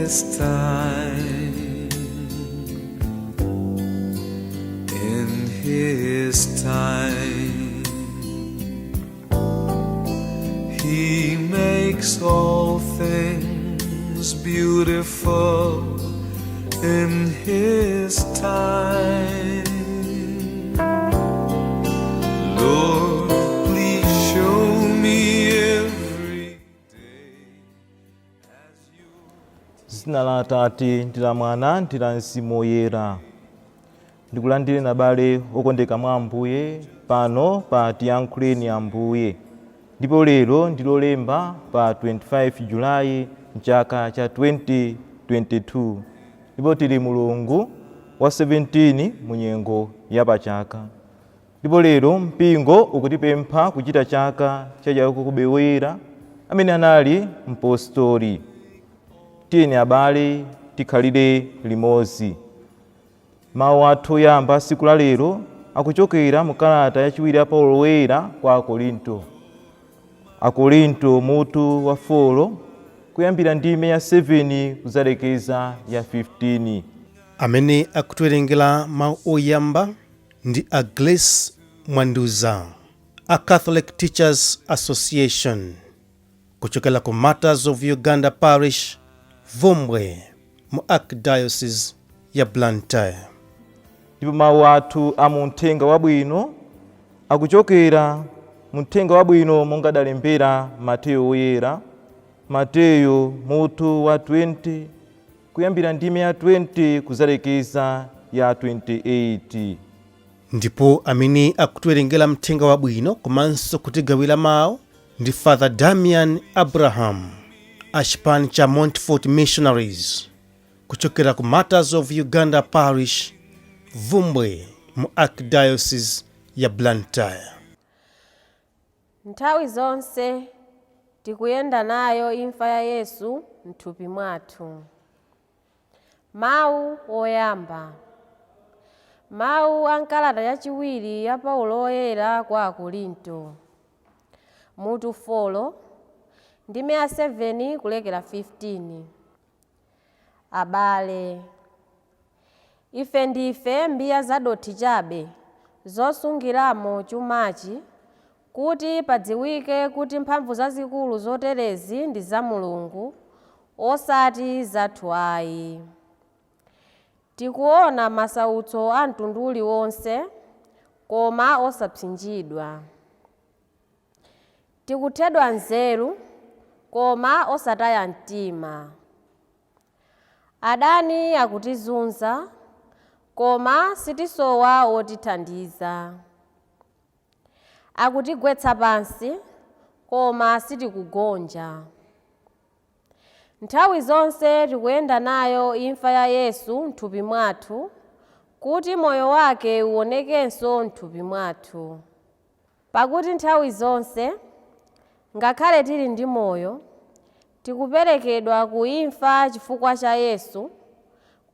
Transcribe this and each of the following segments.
His time. In His time, He makes all things beautiful in His time. Lord, please show me every day as you. Zina la Atate ndi la Mwana ndi la Mzimu Woyera. Ndikulandireni, abale okondeka mwa Ambuye, pano pa Tiyankhuleni Ambuye. Ndipo lero ndi Lolemba pa 25 Julayi mchaka cha 2022, ndipo tili mulungu wa 17 mu nyengo ya pachaka. Ndipo lero mpingo ukutipempha kuchita chaka cha Yakobe Woyera, amene anali mpostoli. Tiyeni abale, tikhalire limodzi. Mawu athu oyamba tsiku la lero akuchokera mu kalata yachiwiri ya Paulo Woyera kwa Akorinto, Akorinto mutu wa 4, kuyambira ndime ya 7 kuzalekeza ya 15. Amene akutiwerengera mawu oyamba ndi a Grace Mwanduza, a Catholic Teachers Association, kuchokera ku Martyrs of Uganda Parish, Bvumbwe, mu Archdiocese ya Blantyre. Ndipo mawu athu a mu Mthenga Wabwino akuchokera mu Mthenga Wabwino monga adalembera Mateyo Woyera, Mateyo mutu wa 20, kuyambira ndime ya 20 kuzalekeza ya 28. Ndipo amene akutiwerengera Mthenga Wabwino komanso kutigawira mawu ndi Father Damian Abraham, a chipani cha Montfort Missionaries, kuchokera ku Martyrs of Uganda Parish, Bvumbwe, mu Archdiocese ya Blantyre. Nthawi zonse tikuyenda nayo imfa ya Yesu m'thupi mwathu. Mawu oyamba. Mawu a nkalata yachiwiri ya Paulo Woyera kwa Akorinto, mutu 4, ndime ya 7 kulekera 15. Abale, ife ndife mbiya zadothi chabe zosungiramo chumachi, kuti padziwike kuti mphamvu zazikulu zoterezi ndi za Mulungu, osati zathu ayi. Tikuona masautso a mtundu uliwonse, koma osapsinjidwa. Tikuthedwa nzeru, koma osataya mtima. Adani akutizunza, koma sitisowa wotithandiza. Akutigwetsa pansi, koma sitikugonja. Nthawi zonse tikuyenda nayo imfa ya Yesu m'thupi mwathu, kuti moyo wake uonekenso m'thupi mwathu. Pakuti nthawi zonse, ngakhale tili ndi moyo, tikuperekedwa ku imfa chifukwa cha Yesu,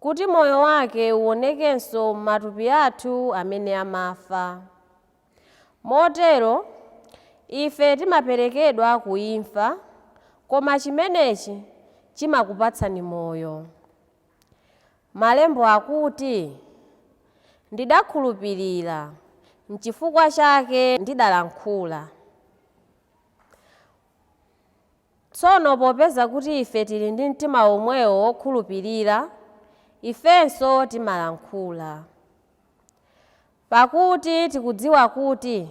kuti moyo wake uonekenso m'matupi athu amene amafa. Motero ife timaperekedwa ku imfa, koma chimenechi chimakupatsani moyo. Malembo akuti, "Ndidakhulupirira, nchifukwa chake ndidalankhula." Tsono popeza kuti ife tili ndi mtima omwewo wokhulupirira, ifenso timalankhula, pakuti tikudziwa kuti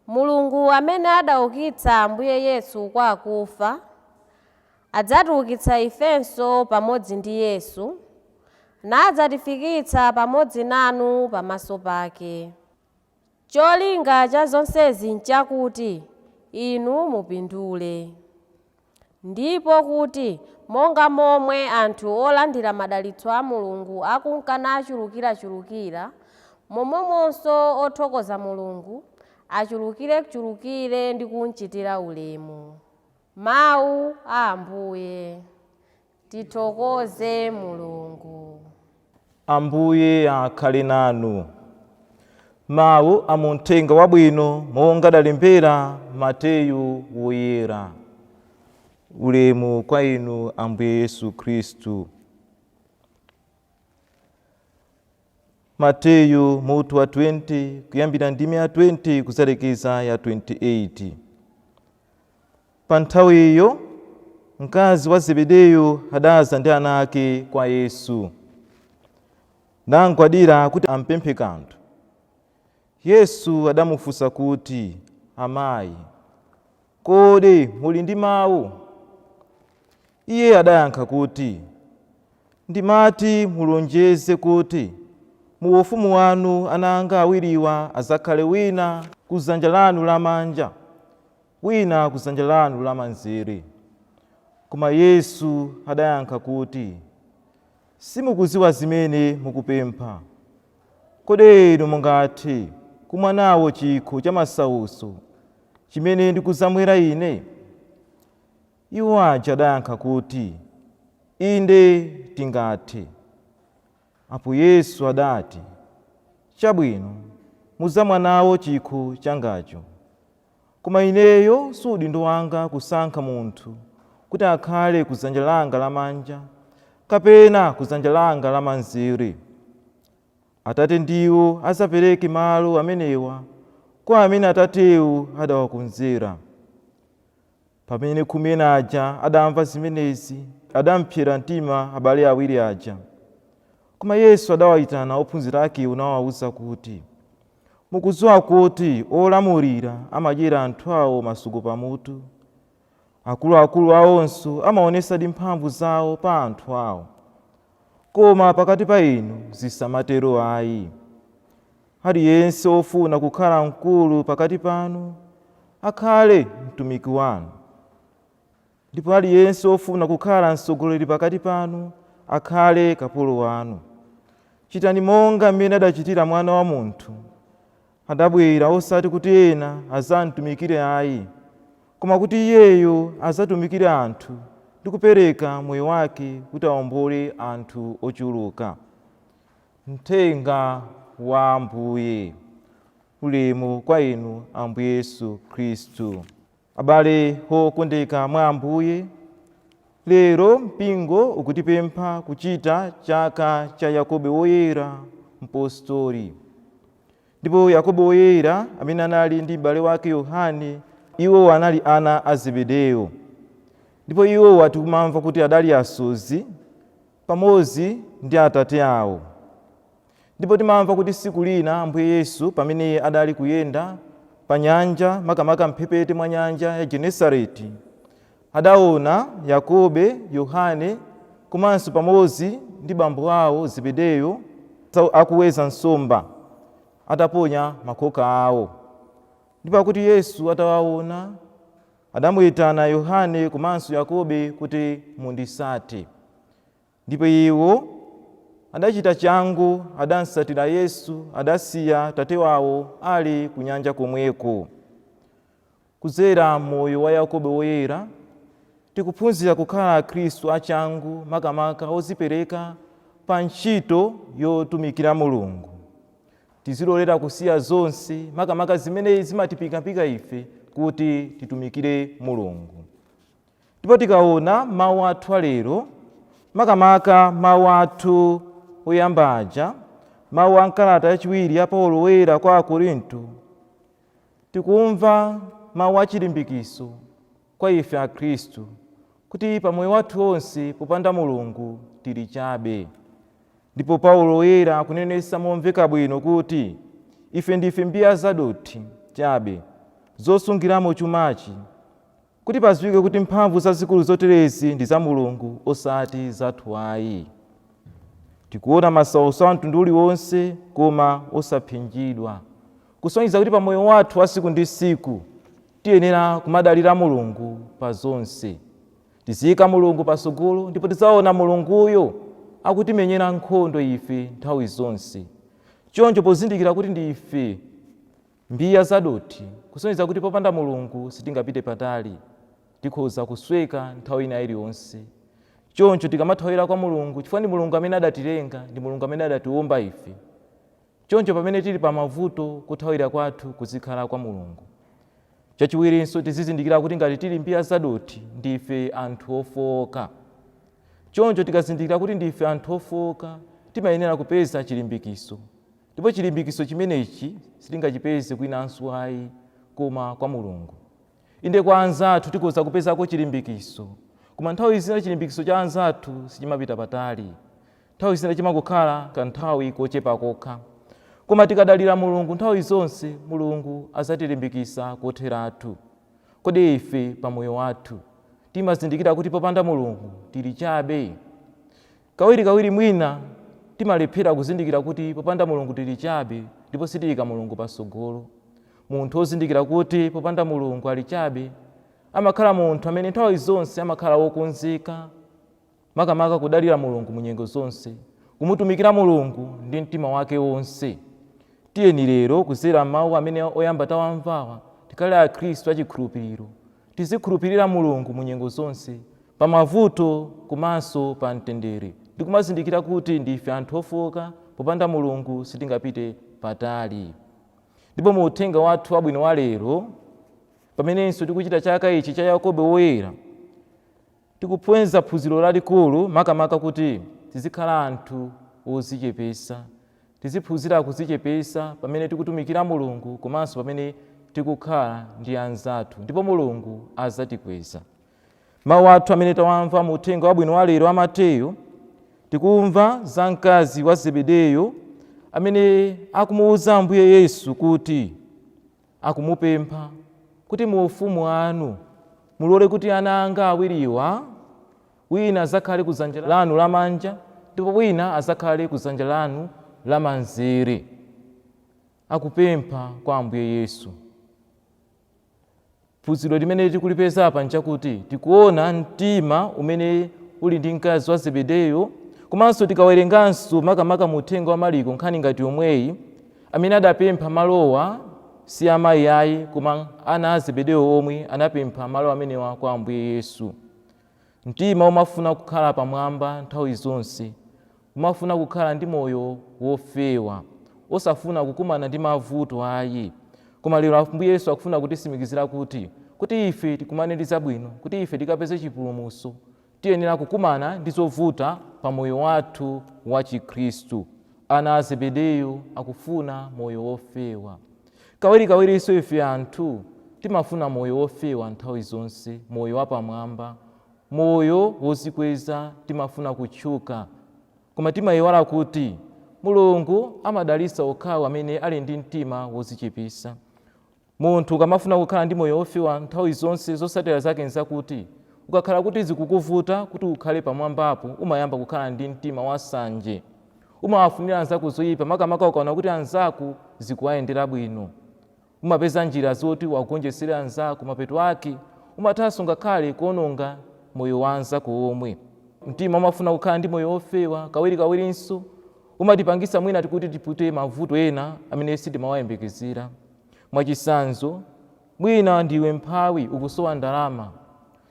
Mulungu amene adaukitsa Ambuye Yesu kwa akufa adzatiukitsa ifenso pamodzi ndi Yesu, nadzatifikitsa pamodzi nanu pamaso pake. Cholinga cha zonsezi nchakuti inu mupindule, ndipo kuti monga momwe anthu olandira madalitso a Mulungu akunka nachulukirachulukira, momwemonso othokoza Mulungu achulukirechulukire ndi kumchitira ulemu. Mawu a Ambuye. Tithokoze Mulungu. Ambuye akhale nanu. Mawu a mu Mthenga Wabwino monga adalembera Mateyu Woyera. Ulemu kwa inu Ambuye Yesu Khristu. Mateyu mutu wa 20 kuyambira ndime ya 20 kuzalekeza ya 28. Pa nthawi iyo mkazi wa Zebedeyo adaza ndi ana ake kwa Yesu, namgwadira kuti ampemphe kanthu. Yesu adamufunsa kuti, Amayi, kodi muli ndi mawu? Iye adayankha kuti, Ndimati mulonjeze kuti mu ufumu wanu ana anga awiriwa azakhale wina ku dzanja lanu lamanja, wina ku dzanja lanu lamanzere. Koma Yesu adayankha kuti, Simukudziwa zimene mukupempha. Kodi inu mungathe kumwa nawo chikho cha masautso chimene ndikudzamwera ine? Iwo aja adayankha kuti, Inde tingathe. Apo Yesu adati, Chabwino, mudzamwa nawo chikho changacho. Koma ineyo si udindo wanga kusankha munthu kuti akhale ku dzanja langa lamanja kapena ku dzanja langa lamanzere. Atate ndiwo adzapereke malo amenewa kwa amene Atatewo adawakonzera. Pamene khumi ena aja adamva zimenezi, adampsera mtima abale awiri aja. Koma Yesu adawayitana ophunzira akewo nawawuza kuti, Mukudziwa kuti olamulira amadyera anthu awo masuku pamutu. Akuluakulu awonso amaonetsadi mphamvu zawo pa anthu awo. Koma pakati pa inu zisamatero ayi. Aliyense wofuna kukhala mkulu pakati panu akhale mtumiki wanu, ndipo aliyense wofuna kukhala mtsogoleri pakati panu akhale kapolo wanu. Chitani monga mmene adachitira Mwana wa Munthu. Adabwera osati kuti ena adzamtumikire ayi, koma kuti iyeyo adzatumikire anthu ndi kupereka moyo wake kuti awombole anthu ochuluka. Mthenga wa Ambuye. Ulemu kwa inu Ambuye Yesu Khristu. Abale okondeka mwa Ambuye, lero mpingo ukutipempha kuchita chaka cha Yakobe Woyera Mpostori. Ndipo Yakobo Woyera amene anali ndi m'bale wake Yohane, iwo anali ana a Zebedeyo. Ndipo iwo tikumamva kuti adali asodzi pamodzi ndi atate awo. Ndipo timamva kuti tsiku lina Ambuye Yesu pamene adali kuyenda pa nyanja, makamaka mphepete mwa nyanja ya Genesareti, adaona Yakobe, Yohane komanso pamodzi ndi bambo awo Zebedeyo akuweza nsomba ataponya makhoka awo. Ndipo akuti Yesu atawaona adamuyitana Yohane komanso Yakobe kuti mundisate. Ndipo iwo adachita changu, adamsatira Yesu, adasiya tate wawo ali kunyanja komweko. Kudzera m'moyo wa Yakobe Woyera, tikuphunzira kukhala Akhristu achangu, makamaka odzipereka pa ntchito yotumikira Mulungu. Tizilolera kusiya zonse, makamaka zimene zimatipikapika ife kuti titumikire Mulungu. Ndipo tikaona mawu athu alero, makamaka mawu athu oyamba aja, mawu a m'kalata yachiwiri ya Paulo Woyera kwa Akorinto, tikumva mawu achilimbikiso kwa ife Akhristu kuti pa moyo wathu wonse popanda Mulungu tili chabe. Ndipo Paulo Woyera akunenetsa momveka bwino kuti ife ndife mbiya zadothi chabe zosungiramo chumachi, kuti padziwike kuti mphamvu zazikulu zoterezi ndi za Mulungu osati zathu ayi. Tikuona masautso a mtundu uliwonse koma osapsinjidwa, kusonyeza kuti pa moyo wathu wa tsiku ndi tsiku tiyenera kumadalira Mulungu pa zonse. Tiziyika Mulungu patsogolo ndipo tidzaona Mulunguyo akutimenyera nkhondo ife nthawi zonse. Choncho pozindikira kuti ndife mbiya zadothi, kusonyeza kuti popanda Mulungu sitingapite patali, tikhoza kusweka nthawi ina iliyonse. Choncho tikamathawira kwa Mulungu, chifukwa ndi Mulungu amene adatilenga, ndi Mulungu amene adatiumba ife. Choncho pamene tili pa mavuto, kuthawira kwathu kuzikhala kwa Mulungu. Chachiwirinso, tizizindikira kuti ngati tili mbiya zadothi, ndife anthu ofowoka. Choncho tikazindikira kuti ndife anthu ofowoka, timayenera kupeza chilimbikiso, ndipo chilimbikiso chimenechi sitingachipeze kwinanso ayi koma kwa Mulungu. Inde, kwa anzathu tikhoza kupezako chilimbikiso, koma nthawi zina chilimbikiso cha anzathu sichimapita patali. Nthawi zina chimangokhala kanthawi kochepa kokha. Koma tikadalira Mulungu nthawi zonse, Mulungu azatilimbikisa kotheratu. Kodi ife pamoyo wathu timazindikira kuti popanda Mulungu tili chabe? Kawirikawiri mwina timalephera kuzindikira kuti popanda Mulungu tili chabe, ndipo sitiyika Mulungu pasogolo. Munthu wozindikira kuti popanda Mulungu ali chabe amakhala munthu amene nthawi zonse amakhala wokonzeka makamaka kudalira Mulungu mu nyengo zonse, kumutumikira Mulungu ndi mtima wake wonse. Tiyeni lero, kuzera mawu amene oyamba tawamvawa, tikhale Akhristu achikhulupiriro. Tizikhulupirira Mulungu mu nyengo zonse, pa mavuto komanso pa mtendere, ndi kumazindikira kuti ndife anthu ofowoka, popanda Mulungu sitingapite patali. Ndipo mu uthenga wathu wabwino wa lero, pamenenso tikuchita chaka ichi cha Yakobo Woyera, tikuphunzira phunziro lalikulu, makamaka kuti tizikhala anthu ozichepesa. Tiziphunzira kuzichepesa pamene tikutumikira Mulungu komanso pamene tikukhala ndi anzathu, ndipo Mulungu azatikweza. Mawu athu amene tawamva mu uthenga wabwino wa lero wa Mateyu, tikumva za mkazi wa Zebedeyo amene akumuwuza Ambuye Yesu kuti akumupempha kuti, "Mu ufumu wanu mulole kuti ana anga awiriwa, wina azakhale ku dzanja lanu lamanja ndipo wina azakhale ku dzanja lanu lamanzere." Akupempha kwa Ambuye Yesu. Phunziro limene tikulipeza apa nchakuti tikuona mtima umene uli ndi mkazi wa Zebedeyo, komanso tikawerenganso makamaka mu uthenga wa Mariko nkhani ngati yomweyi, amene adapempha malowa si amayi ayi, koma ana a Zebedeyo omwe anapempha malo amenewa kwa Ambuye Yesu. Mtima umafuna kukhala pamwamba nthawi zonse, umafuna kukhala ndi moyo wofewa, osafuna kukumana ndi mavuto ayi. Koma lero Ambuye Yesu akufuna kutisimikizira kuti ife tikumane ndi zabwino, kuti ife tikapeze chipulumutso, tiyenera kukumana ndi zovuta pa moyo wathu wa Chikhristu. Ana a Zebedeyo akufuna moyo wofewa. Kawirikawirinso ife anthu timafuna moyo wofewa nthawi zonse, moyo wapamwamba, moyo wozikweza, timafuna kutchuka. Koma timayiwala kuti Mulungu amadalitsa okhawo amene ali ndi mtima wozichepesa. Munthu ukamafuna kukhala ndi moyo wofewa nthawi zonse, zotsatira zake nzakuti ukakhala kuti zikukuvuta kuti ukhale pamwambapo, umayamba kukhala ndi mtima wasanje, umawafunira anzako zoyipa, makamaka ukaona kuti anzako zikuwayendera bwino. Umapeza njira zoti wagonjesere anzako. Mapeto ake umathanso ngakhale kuononga moyo wa anzako omwe. Mtima umafuna kukhala ndi moyo wofewa kawirikawirinso umatipangisa mwina kuti tipute mavuto ena amene sitimawayembekezera. Mwachisanzo, mwina ndiwe mphawi, ukusowa ndalama.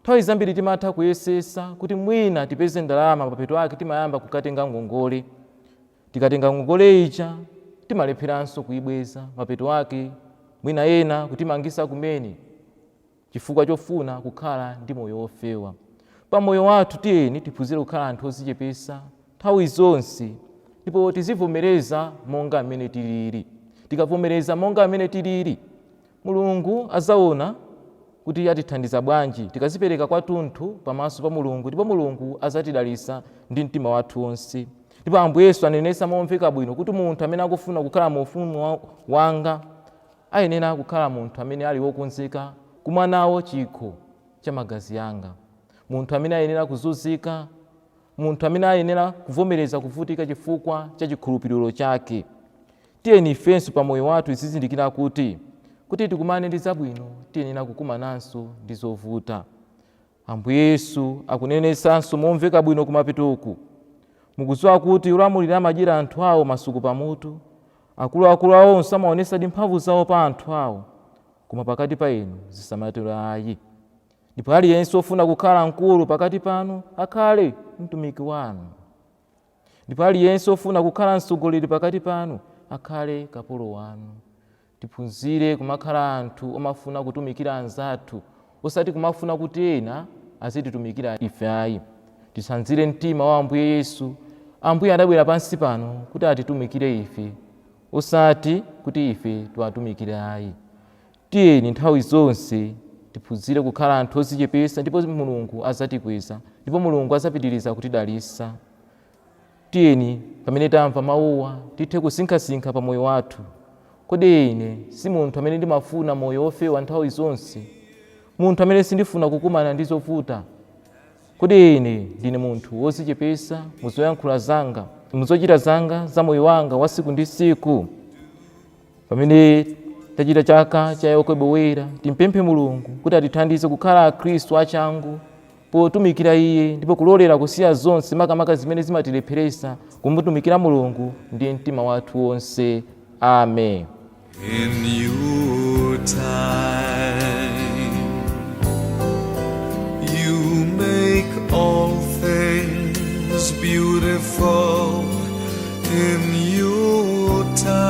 Nthawi zambiri timatha kuyesesa kuti mwina tipeze ndalama. Mapeto ake timayamba kukatenga ngongole. Tikatenga ngongole ija timalepheranso kuyibweza. Mapeto ake mwina ena kutimangisa kumene chifukwa chofuna kukhala ndi moyo wofewa. Pa moyo wathu tiyeni tiphunzire kukhala anthu ozichepesa nthawi zonse, ndipo tizivomereza monga mmene tilili. Tikavomereza monga mmene tilili, Mulungu azaona kuti atithandiza bwanji. Tikazipereka kwathunthu pamaso pa Mulungu, ndipo Mulungu azatidalitsa ndi mtima wathu wonse. Ndipo Ambuye Yesu anenetsa momveka bwino kuti munthu amene akufuna kukhala mu ufumu wanga ayenera kukhala munthu amene ali wokonzeka kumwa nawo chikho cha magazi anga, munthu amene ayenera kuzunzika, munthu amene ayenera kuvomereza kuvutika chifukwa cha chikhulupiriro chake. Tiyeni ifenso pa moyo wathu tizizindikira kuti tikumane ndi zabwino, tiyenera kukumananso ndi zovuta. Ambuye Yesu akunenetsanso momveka bwino kumapetoku: "Mukudziwa kuti olamulira amadyera anthu awo masuku pamutu, akuluakulu awonso amaonetsadi mphamvu zawo pa anthu awo. Koma pakati pa inu zisamatero ayi. Ndipo aliyense wofuna kukhala mkulu pakati panu akhale mtumiki wanu, ndipo aliyense wofuna kukhala mtsogoleri pakati panu akhale kapolo wanu." Tiphunzire kumakhala anthu omafuna kutumikira anzathu, osati kumafuna kuti ena azititumikira ife ayi. Titsanzire mtima wa Ambuye Yesu. Ambuye adabwera pansi pano kuti atitumikire ife, osati kuti ife tiwatumikire ayi. Tiyeni nthawi zonse tiphunzire kukhala anthu odzichepetsa, ndipo Mulungu azatikweza, ndipo Mulungu azapitiriza kutidalitsa. Tiyeni pamene tamva mawuwa tithe kusinkhasinkha pa moyo wathu. Kodi ine si munthu amene ndimafuna moyo wofewa nthawi zonse, munthu amene sindifuna kukumana ndi zovuta? Kodi ine ndine munthu wodzichepetsa muzoyankhula zanga, muzochita zanga za moyo wanga wa tsiku ndi tsiku? Pamene tachita chaka cha Yakobo Woyera, timpemphe Mulungu kuti atithandize kukhala Akhristu achangu potumikira Iye, ndipo kulolera kusiya zonse, makamaka zimene zimatilepheretsa kumutumikira Mulungu ndi mtima wathu wonse. Amen. In your time, you make all things beautiful in your time.